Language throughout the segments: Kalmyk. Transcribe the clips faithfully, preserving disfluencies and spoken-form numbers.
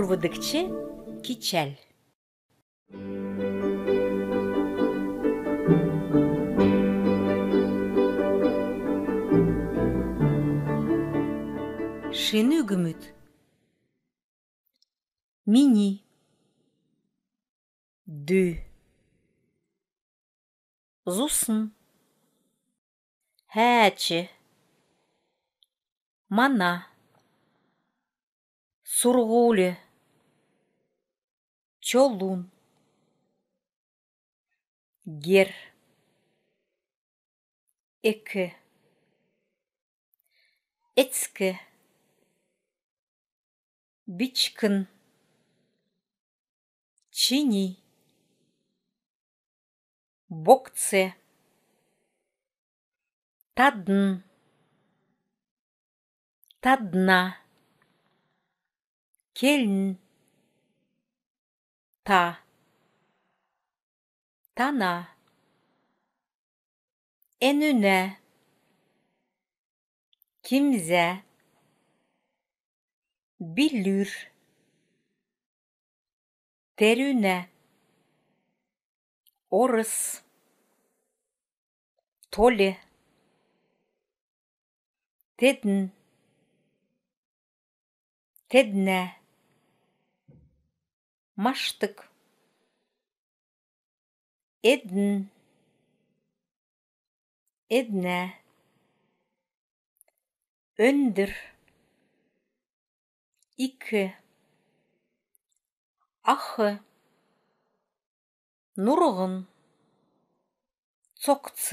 Давдгч кичәл. Шин үгмүд. Мини. Дү. Зусн. Хәәч. Мана. Сурһуль. Чолун. Гер. Эк. Эцк. Бичкн. Чини. Богц. Тадн. Тадна. Кельн. Та. Тана. Энүнә. Кимзә. Билүр. Терүнә. Орс. Толь. Тедн. Теднә. Маштг. Эдн. Эднә. Өндр. Ик. Ах. Нурһн. Цогц.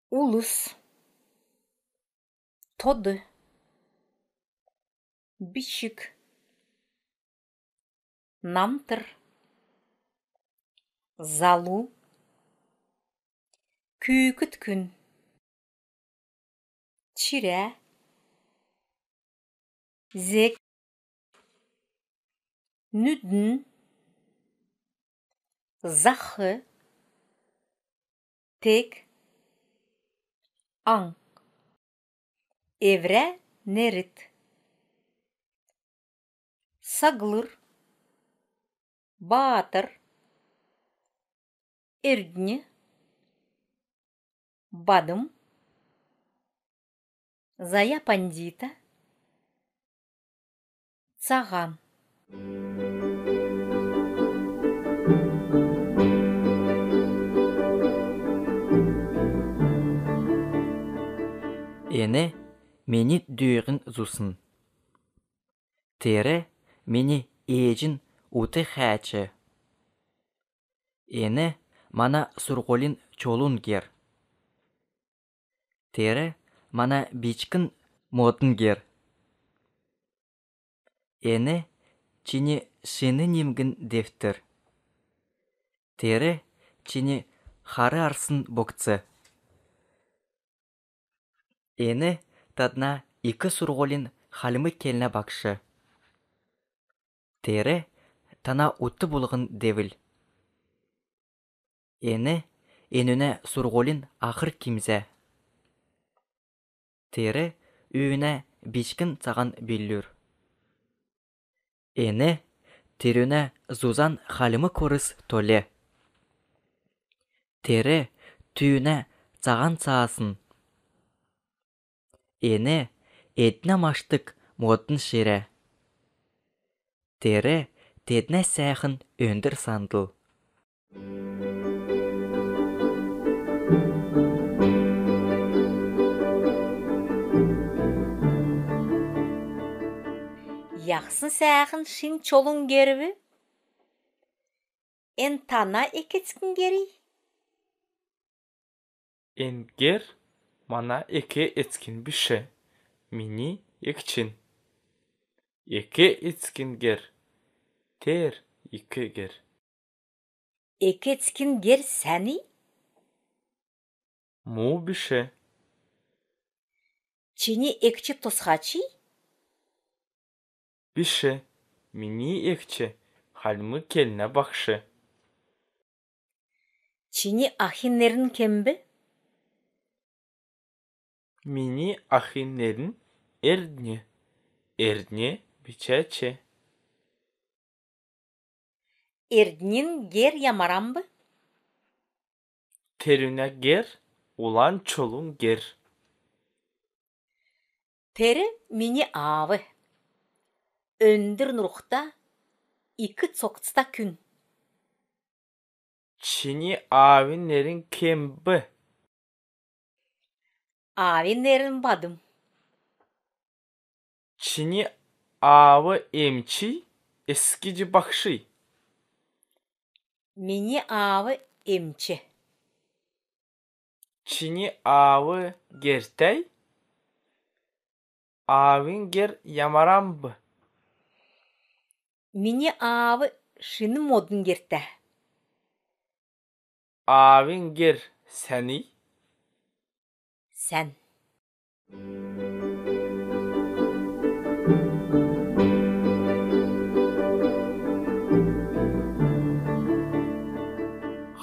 Улс. Тод. Бичг. Намтр. Залу. Күүкд күн. Чирә. Зек. Нүдн. Зах. Тег. Аң. Эврә нерд. Саглр. Баатр. Эрднь. Бадм. Зая пандита. Цаһан. Эн мини дүүһин зусн. Тер мини ээҗин ут хәәч. Эн мана сурһулин чолун гер. Тер мана бичкн модн гер. Эн чини шин нимгн девтр. Тер чини хар арсн богц. Эн тадна ик сурһулин хальмг келнә багш. Тер тана ут булһн девл. Эн энүнә сурһулин ахр кимзә. Тер үүнә бичкн цаһан билүр. Эн терүнә зузан хальмг орс толь. Тер түүнә цаһан цаасн. Эн эднә маштг модн ширә. Тер теднә сәәхн өндр сандл. Яһсн сәәхн шин чолун герв? Эн тана эк-эцкин герий? Эн гер мана эк-эцкин биш, мини эгчин. Эк-эцкин гер, тер ик гер. Эк-эцкин гер сәний? Му биш. Чини эгч тосхачий? Биш, мини эгч хальмг келнә багш. Чини ахин нерн кемб? Мини ахин нерн Эрднь. Эрднь бичәч. Эрднин гер ямаранб? Терүнә гер улан чолун гер. Тер мини аав. Өндр нурһта, ик цогцта күн. Чини аавин нерн кемб? Аавин нерн Бадм. Чини аав эмчий, эс гиҗ багший? Мини аав эмч. Чини аав гертәй? Аавин гер ямаранб? Мини аав шин модн гертә. Аавин гер сәний? Сән.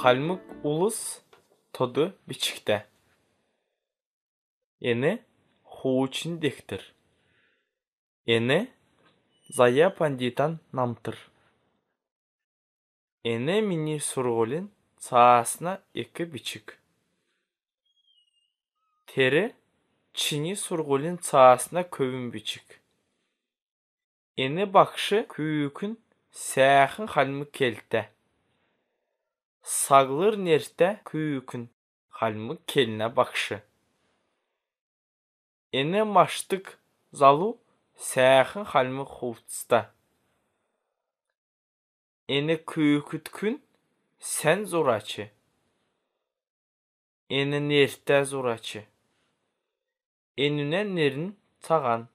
Хальмг улс тод бичгтә. Эн хуучн дегтр. Эн зая пандитан намтр. Эн мини сурһулин цаасна эк бичг. Тер чини сурһулин цаасна көвүн бичг. Эн багш күүкн сәәхн хальмг келтә. Саглр нертә күүкн хальмг келнә багш. Эн маштг залу сәәхн хальмг хувцта. Эн күүкд күн сән зурач. Эн нертә зурач. Энүнә нерн Цаһан.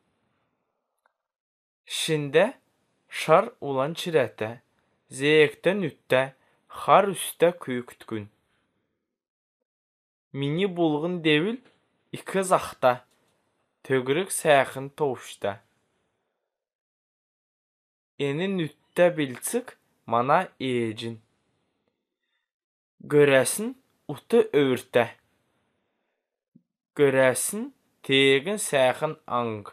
Шиндә шар улан чирәтә, зеегтә нүдтә, хар үстә күүкд күн. Мини булһн девл ик захта, төгрг сәәхн товчта. Эн нүдтә белдсг мана ээҗин. Гөрәсн ут өвртә. Гөрәсн теегин сәәхн аң.